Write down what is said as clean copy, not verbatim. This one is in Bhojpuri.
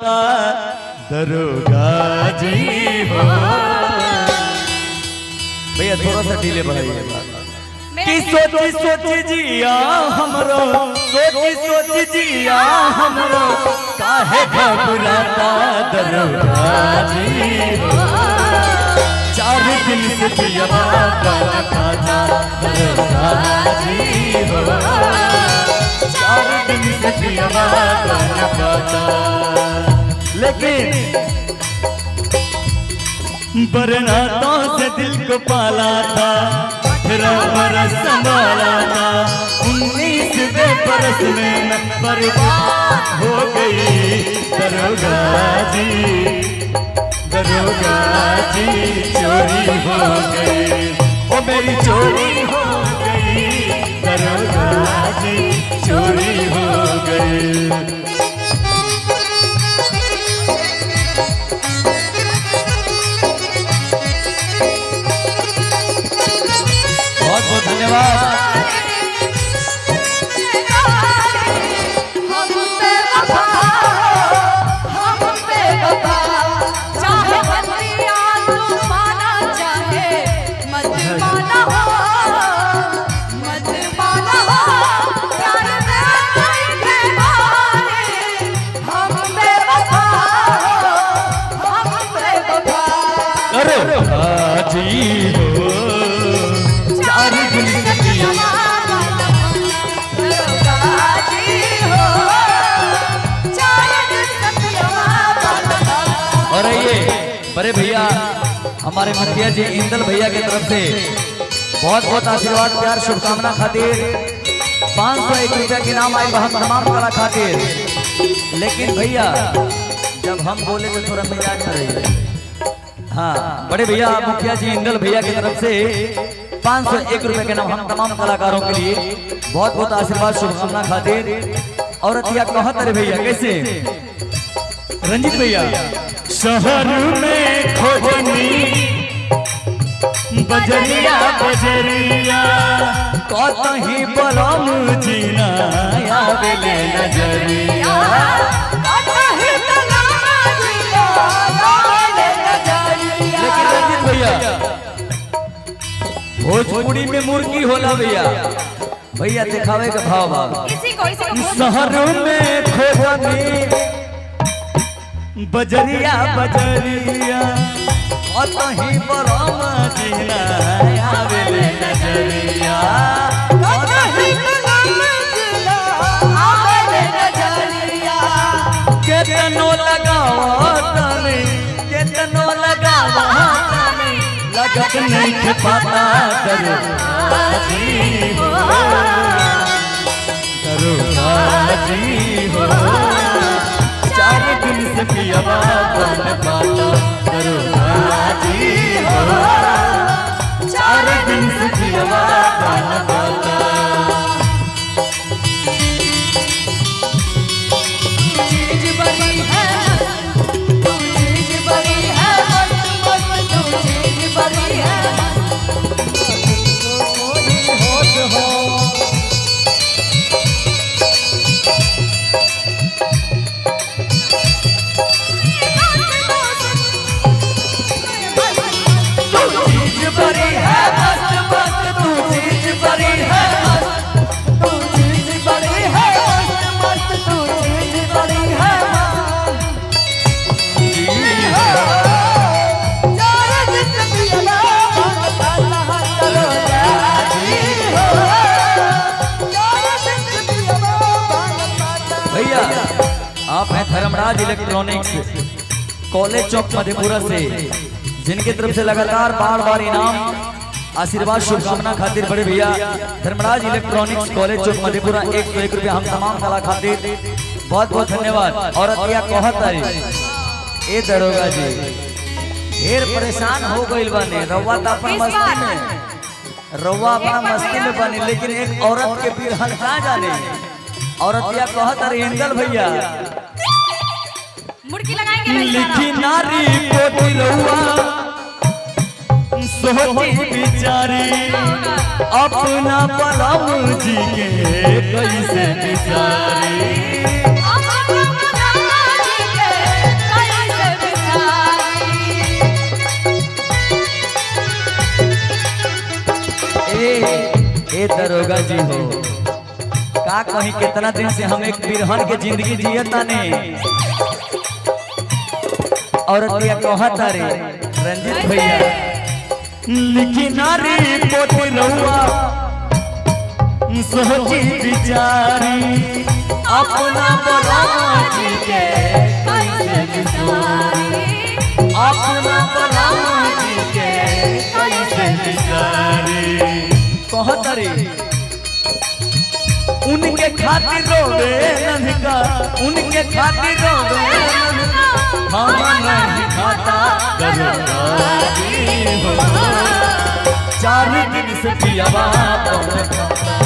दरोगा जी हो। भैया थोड़ा सा डीले बढ़ाइए। कि सोची सोची जिया हमरो, सोची सोची जिया हमरो, काहे घबराता दरोगा जी हो। 4 दिन से पिया पाता दरोगा जी हो, 4 दिन से पिया पाता। लेकिन बरनातों से दिल को पाला था, 18 बरस संभाला था, 19वें बरस में मैं बर्बाद हो गई। दरोगा जी, दरोगा जी चोरी हो गई, ओ मेरी चोरी हो गई, दरोगा जी चोरी हो गई। बहुत बहुत धन्यवाद। चाहे बंदिया तू माना चाहे मत माना हो, मत माना हो, प्यार में कोई बेमानी, हम बेवफा हो, हम बेवफा। दरोगा जी हो, 4 दिन से पिया दरोगा जी हो, 4 दिन से पिया। और ये बड़े भैया हमारे मुखिया जी इंदल भैया की तरफ से बहुत बहुत आशीर्वाद प्यार शुभकामना खातिर 501 रुपया के नाम आए हम तमाम कला खातिर। लेकिन भैया जब हम बोले तो थोड़ा मिजाज में रहिए। हाँ बड़े भैया मुखिया जी इंदल भैया की तरफ से 501 रुपये के नाम हम तमाम कलाकारों के लिए बहुत बहुत आशीर्वाद शुभकामना खातिर। औरतिया कहत अरे भैया कैसे रंजित भैया, शहर में खोजनी बजरिया बजरिया, कतही बलम जीना आवेले नजरिया, कतही बलम जीना आवेले नजरिया। लेकिन रंजित भैया भोजपुरी में मुर्गी होला भैया, भैया दिखावे के भाव भाव। इसी को शहर में खोजनी बजरिया बजरिया, कतही बलम जीना आवेले नजरिया, कतही बलम जीना आवेले नजरिया। केतनो लगाओ तने, केतनो लगाओ तने, लगत नहीं के पता दरोगा जी हो, दरोगा जी हो, 4 दिन से पिया बन पाता दरोगा जी हो, 4 दिन से पिया बन पाता। चीज बड़ी है तू, चीज बड़ी है मस्त मस्त, तू चीज बड़ी है। होश हो तू चीज बड़ी है मस्त मस्त, तू चीज बड़ी है मस्त, तू चीज बड़ी है मस्त मस्त, तू चीज बड़ी है मस्त। जी हो, 4 दिन से पिया दरोगा जी हो, 4 दिन से पिया। भैया आप हैं धर्मराज इलेक्ट्रॉनिक्स कॉलेज चौक मधेपुरा से, जिनकी तरफ से लगातार बार बार इनाम आशीर्वाद शुभकामना खातिर बड़े भैया धर्मराज इलेक्ट्रॉनिक्स कॉलेज चौक मधेपुरा 101 रुपया हम तमाम कला खातिर बहुत बहुत धन्यवाद। और अतिया कहत अरे ए दरोगा जी ढेर परेशान हो गइल बाने, रउआ त अपन मस्ती में, रउआ अपना मस्ती में बने, लेकिन एक औरत के बिरहन कहाँ जाने। औरतिया कहत अरे इंदल भैया मुर्गी लगाएंगे भाई लिखी नारी पोती रउआ सोची बिचारी, अपना बलम जी के कैसे बिचारी। अपना बलम जी के दरोगा जी हो, का कहीं कितना दिन से हम एक बिरहन के जिंदगी जियता ने। औरतिया कहता रे रंजित भैया, लिखी नारी पोत रउआ सोची बिचारी, अपना बलमा जी के कैसे बिसारी, अपना बलमा जी के कैसे बिचारी। कहत रे उनके खातिर रोवे ननका, उनके खातिर रोवे ननका, खाना नहीं खाता दरोगा जी हो। 4 दिन से पियावा पवन खाता।